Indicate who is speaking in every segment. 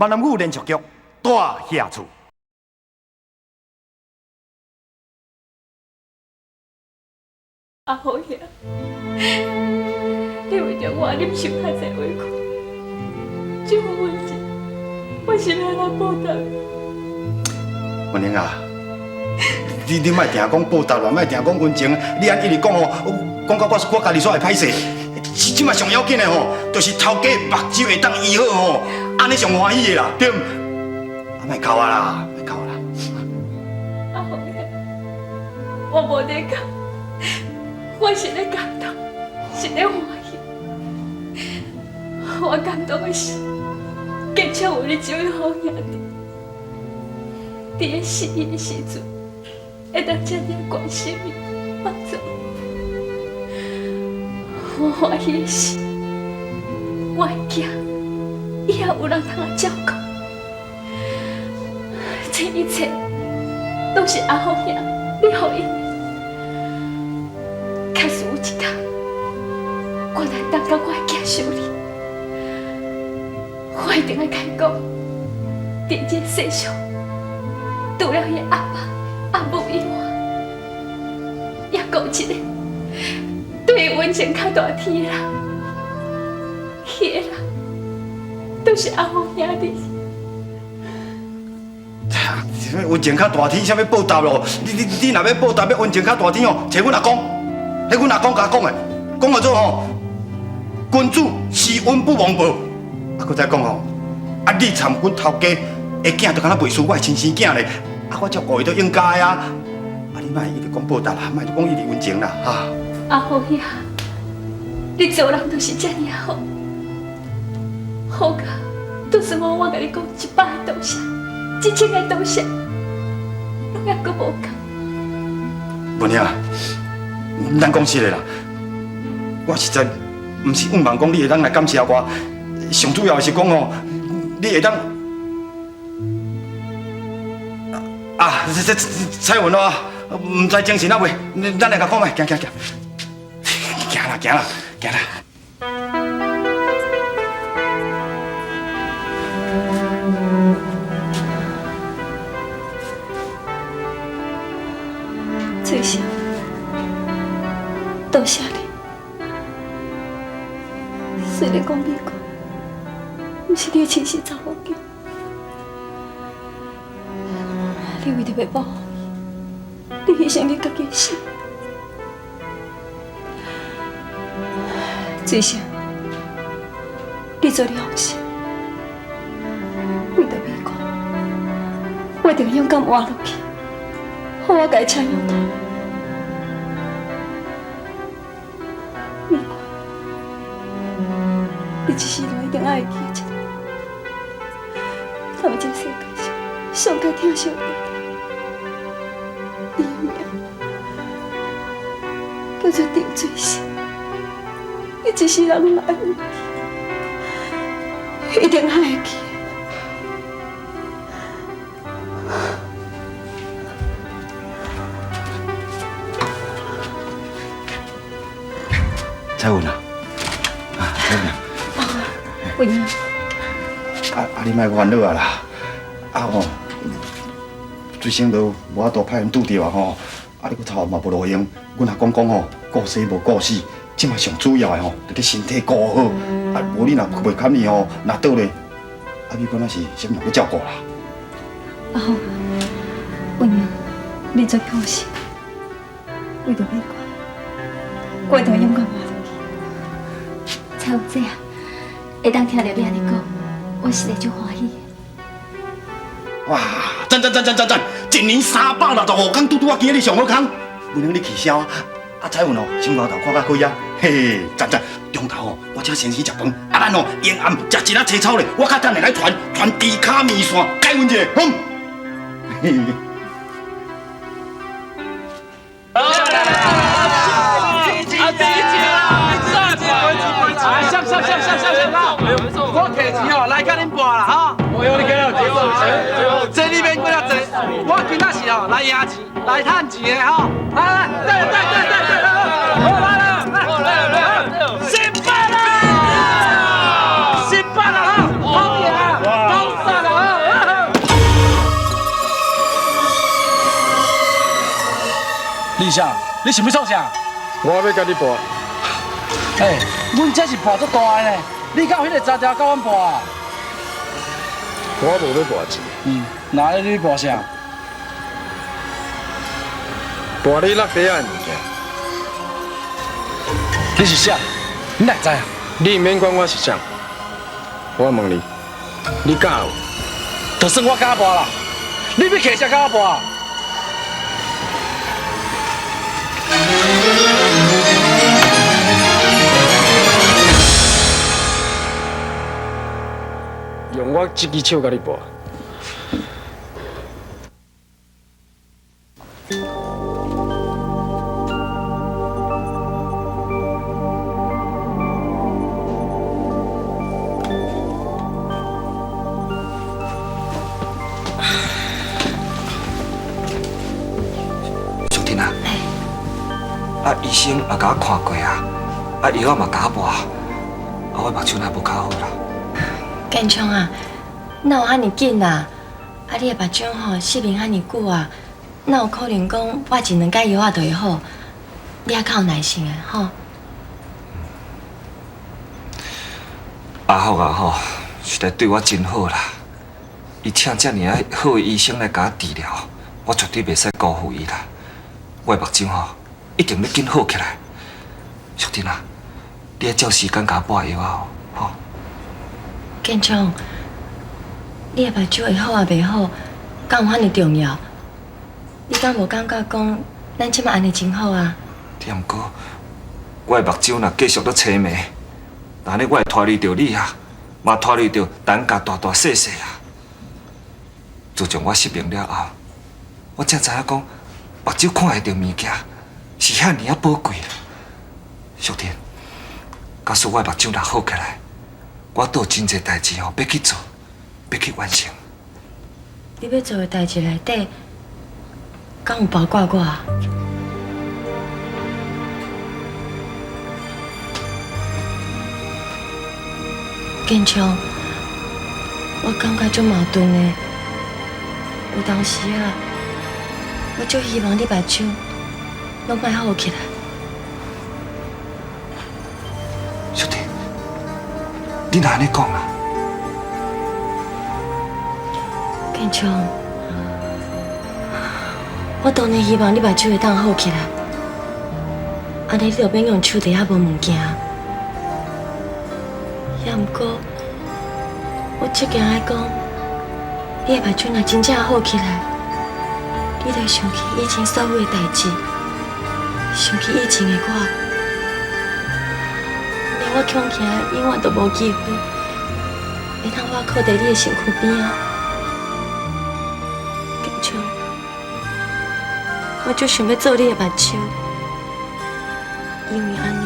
Speaker 1: 闽南语连续剧《大侠厝》。
Speaker 2: 阿虎兄，你为著我忍受遐濟委屈，這份恩情，我是欲按怎報答？
Speaker 1: 文玲啊，你莫定講報答啦，莫定講恩情，你按一直講吼，講到我家己煞會歹勢。這馬上要緊的吼，就是頭家目睭會當醫好吼，按呢上歡喜的啦，對毋？啊，莫哭啊啦，莫哭啦。
Speaker 2: 阿虎兄，我無咧哭。我是咧感動，是咧歡喜。我感動的是，堅強有你這位好兄弟，佇咧死的時陣，會當這爾關心伊、幫助我。我歡喜的是，我的囝以後有人通來照顧。這一切都是阿虎兄你予𪜶的。假使有一天，我來當共我的囝相認，我一定愛共伊講，佇這個世上，除了伊阿爸、阿母以外，猶閣有一個對伊溫情較大天的人，彼个人就是阿虎兄弟。
Speaker 1: 溫情較大天，啥物報答咯？你若欲報答，欲溫情較大天哦，揣阮阿公。彼阮阿公共講的，講叫做吼，君子施恩不忘報。啊，閣再講吼，啊，你參阮頭家的囝，就敢若袂輸我的親生囝咧。啊，我照顧伊都應該啊。啊，你莫一直講報答啦，莫講一直溫情啦，哈。
Speaker 2: 阿虎兄，你做人就是這爾好，好甲，就算我共你講100個多謝，1000個多謝，攏猶閣無夠。
Speaker 1: 文兄。咱講實的啦，我實在毋是向望講你會當來感謝我，上主要的是講吼，你會當啊，這彩雲啊，毋知精神啊未？咱來共看覓，行行行，行啦行啦行啦。
Speaker 2: 翠香。多謝你，雖然講美國毋是你的親生查某囝，你為著欲保護伊，你犧牲你家己的生命。翠香，你做你放心，為著美國，我一定勇敢活落去，好好共伊請養大。你一世人一定愛會記得，踮這個世界上上佳疼惜的人，你的名叫做陳水生，你一世人攏愛會記，一定愛會記。
Speaker 1: 彩雲啊，啊，彩雲。
Speaker 2: 文英，
Speaker 1: 啊！你莫煩惱啊啦！啊吼，水生都無法度派人拄著啊吼！啊，你閣頭嘛無路用，阮阿公講吼，顧生無顧死，這馬上主要的吼，就你身體顧好。啊，無你若袂堪伊吼，若倒咧，啊，美國那是啥物人欲照顧啦？
Speaker 2: 阿虎，文英，你做放心，為著美國，我一定勇敢活落去。彩雲姐啊！會當聽著你按呢講，我實在足歡喜的。
Speaker 1: 哇！讚讚讚讚讚讚！一年365工，拄拄仔今日上好工。文英你氣消啊！啊，彩雲哦，心肝頭看較開啊！嘿，讚讚！中晝哦，我請先生食飯，啊，咱哦下暗食一仔青草咧，我較等下來傳傳豬跤麵線，解阮一下，好。嘿嘿。
Speaker 3: 我提錢哦，來共恁搏啦吼！這裡免過遐濟，我今仔是哦來贏錢、來趁錢的吼！來來，對對對對對，好來來來來來，失敗啦！失敗啦！吼，好贏啊，好殺啦！啥？你想欲創啥？
Speaker 4: 我欲共你搏。
Speaker 3: 欸，阮這是搏足大的呢，你敢有彼个才調佮阮搏啊？
Speaker 4: 我無欲搏錢。
Speaker 3: 那你欲搏啥？
Speaker 4: 搏你落地仔的物件。
Speaker 3: 你是啥？你哪會知啊？
Speaker 4: 你毋免管我是啥，我問你，你敢有？
Speaker 3: 就算我敢搏啦，你欲揢啥佮我搏？
Speaker 4: 用我這支手共你搏。
Speaker 5: 淑婷啊，啊，醫生也共我看過啊，啊，藥嘛共我抹，啊，我目睭若無較好啦。
Speaker 6: 建昌啊，哪有遐爾緊啊？啊，你的目睭吼失明遐爾久啊，哪有可能講抹一兩擺藥仔就會好？你猶較有耐心的吼。
Speaker 5: 阿福啊吼，實在對我真好啦。伊請遮爾啊好的醫生來共我治療，我絕對袂使辜負伊啦。我的目睭吼，一定欲緊好起來。淑婷啊，你愛照時間共我抹藥仔哦，吼。
Speaker 6: 建昌，你的目睭會好抑袂好，敢有遐爾重要？你敢無感覺講，咱這馬按呢真好啊？
Speaker 5: 也毋過，我的目睭若繼續閣青迷，按呢我會拖累著你啊，嘛拖累著陳家大大細細啊。自從我失明了後，我才知影講，目睭看會著物件是遐爾仔寶貴。淑婷，假使我的目睭若好起來，我閣有真濟代誌吼，欲去做，欲去完成。
Speaker 6: 你欲做的代誌內底，敢有包括我啊？建昌，我感覺足矛盾的。有當時啊，我足希望你目睭攏莫好起來。
Speaker 5: 淑婷，你哪按呢講啊？
Speaker 6: 建昌，我當然希望你目睭會當好起來，按呢你就免用手佇遐摸物件。也毋過，我這驚愛講，你的目睭若真正好起來，你就會想起以前所有的代誌，想起以前的我，按呢我恐驚永遠都無機會會當倚靠佇你的身軀邊仔。建昌，我足想欲做你的目睭，因為按呢，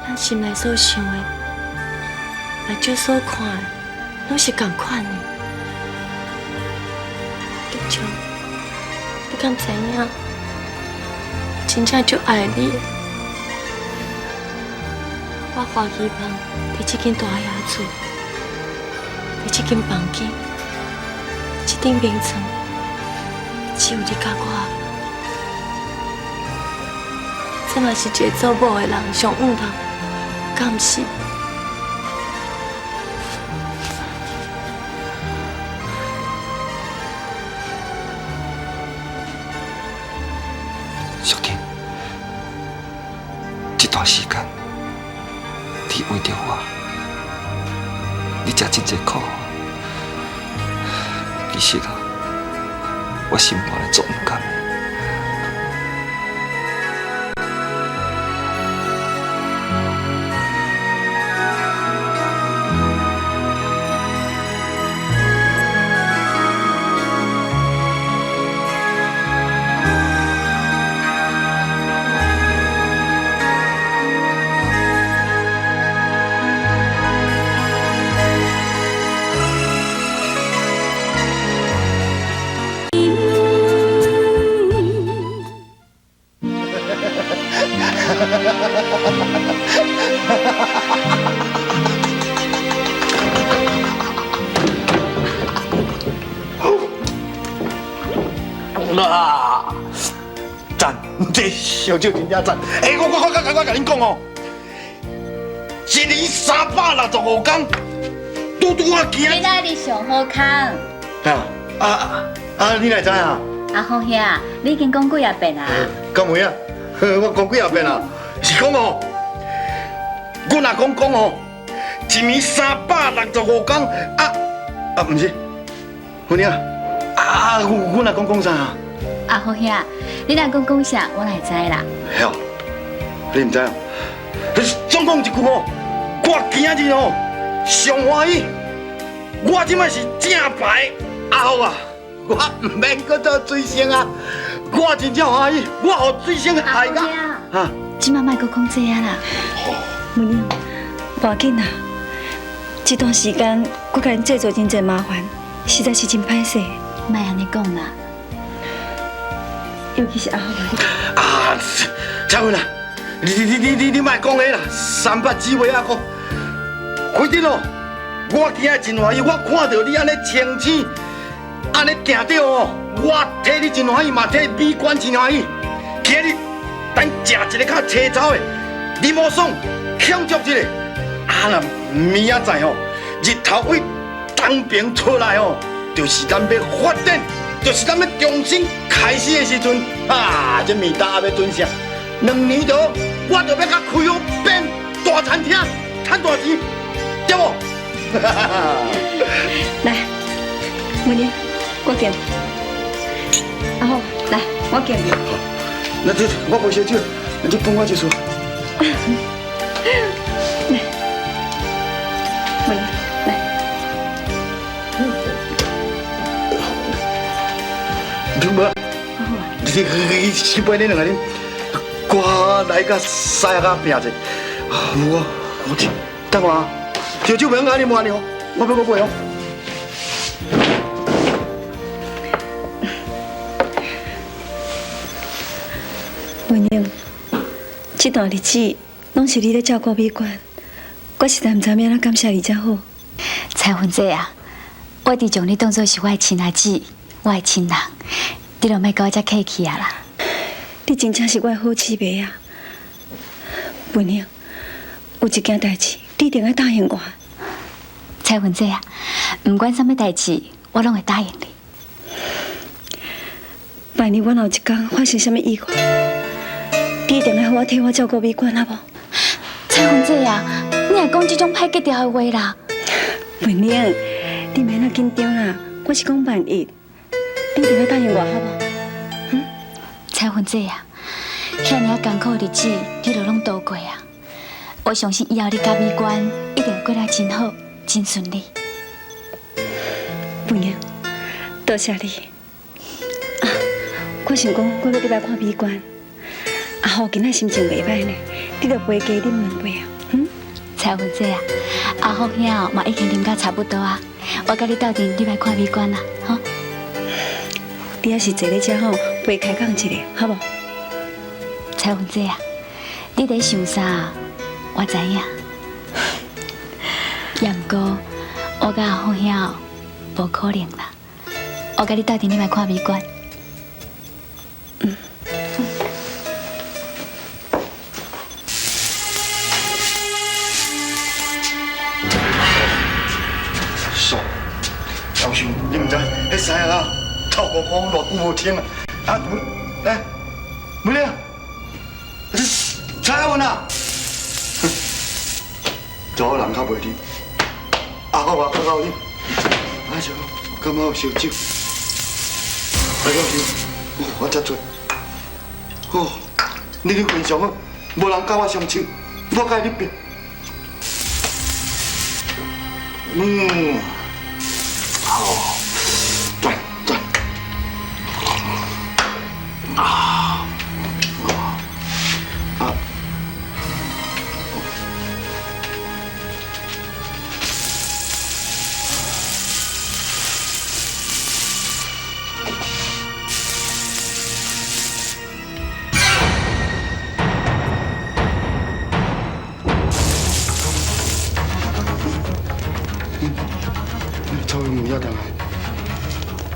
Speaker 6: 咱心內所想的，目睭所看的，攏是仝款的。建昌，你敢知影？我真正足愛你的。我懷希望佇這間大爺厝，佇這間房間，這頂眠床，只有你佮我。這嘛是一个做某的人上向望，敢毋是？
Speaker 5: 淑婷，這段時間，你為著我，你吃真濟苦。其實啊，我心肝內足毋甘的。
Speaker 1: 啊！讚！這燒酒真正讚。欸，我共恁講哦，一年365天，拄拄仔今。
Speaker 7: 你仔日上好康。
Speaker 1: 啊啊啊！你哪會知啊？
Speaker 7: 阿福兄，你已經講幾仔遍啊？
Speaker 1: 敢有影？我講幾仔遍啊？是講哦，阮阿公講哦，一年365天啊啊，毋是，芬妮啊，啊，阮阿公講啥啊？
Speaker 7: 阿福兄，你阿公講啥，我哪會知啦？
Speaker 1: 嘿哦，你毋知啊？總講一句哦，我今仔日哦上歡喜，我這擺是正牌阿福啊，我毋免閣做水星啊，我真正歡喜，我予水星害甲哈。
Speaker 7: 這擺莫閣講這啊啦。
Speaker 6: 文英，無要緊啦，這段時間我共𪜶製造真濟麻煩，實在是真歹勢。
Speaker 7: 莫按呢講啦，
Speaker 6: 尤其是阿福啊。
Speaker 1: 啊，彩雲啊，你莫講彼啦，三八子話仔講，反正哦，我今仔真歡喜，我看著你按呢清醒，按呢行著哦，我替你真歡喜，嘛替美娟真歡喜。今日咱食一個較青草的，啉無爽，慶祝一下。啊，若明仔載吼，日頭對東爿出來吼，就是咱欲發展，就是咱欲重新開始的時陣。啊，這麵搭欲準啥？兩年就好，我就欲共開好變大餐廳，賺大錢，對無？
Speaker 6: 來，文英，我敬。阿福，來，我敬你。
Speaker 1: 那這我無燒酒，你分我一束。
Speaker 6: 來，文英，來。
Speaker 1: 你無？你這杯恁兩個啉，我來佮師仔拼者。我這等我，燒酒袂用按呢滿哦，我欲閣買哦。
Speaker 6: 文英，這段日子攏是你咧照顧美娟，我實在毋知欲按怎感謝你才好。
Speaker 7: 彩雲姐啊，我一直將你當做是我的親阿姊，我的親人，你就莫佮我遮客氣啊啦。
Speaker 6: 你真正是我的好姊妹啊，文英，有一件代誌，你一定愛答應我。
Speaker 7: 彩雲姐啊，毋管啥物代誌，我攏會答應你。
Speaker 6: 萬一我若有一天發生啥物意外，你一定愛予我替我照顧美娟，好無？
Speaker 7: 彩雲姐啊，你會講這種歹格調的話啦？
Speaker 6: 文英，你免那緊張啦，我是講萬一，你一定愛答應我，好無？
Speaker 7: 嗯，彩雲姐啊，遐爾仔艱苦的日子，你都攏度過啊！我相信以後你佮美娟一定會過得真好，真順利。
Speaker 6: 文英，多謝你。啊，我想講，我欲入來看美娟。阿福今仔心情袂䆀呢，你著陪加啉兩杯啊。嗯，
Speaker 7: 彩雲姐啊，阿福兄嘛已經啉甲差不多啊，我佮你鬥陣入來看美娟啦，吼。
Speaker 6: 你猶是坐咧遮吼，陪開講一下，好無？
Speaker 7: 彩雲姐啊，你佇咧想啥？我知影。也毋過，我佮阿福兄無可能啦。我佮你鬥陣入來看美娟。
Speaker 6: 嗯。
Speaker 1: 爽，老兄，你毋知，彼師仔透五箍偌久無穿啊！啊，來，文玲，彩雲啊，查某人較袂啉，阿福啊較𠢕啉，啊是，感覺有燒酒，啊老兄，我才醉，哦，你去瞓上好，無人佮我相手，我佮你拼。嗯，好，轉轉，啊啊！臭味也重來，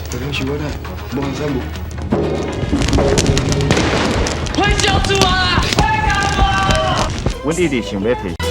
Speaker 1: 大家想我咧，無人使無。
Speaker 3: 火烧厝啊！火烧厝啊！
Speaker 8: 阮一直想欲提。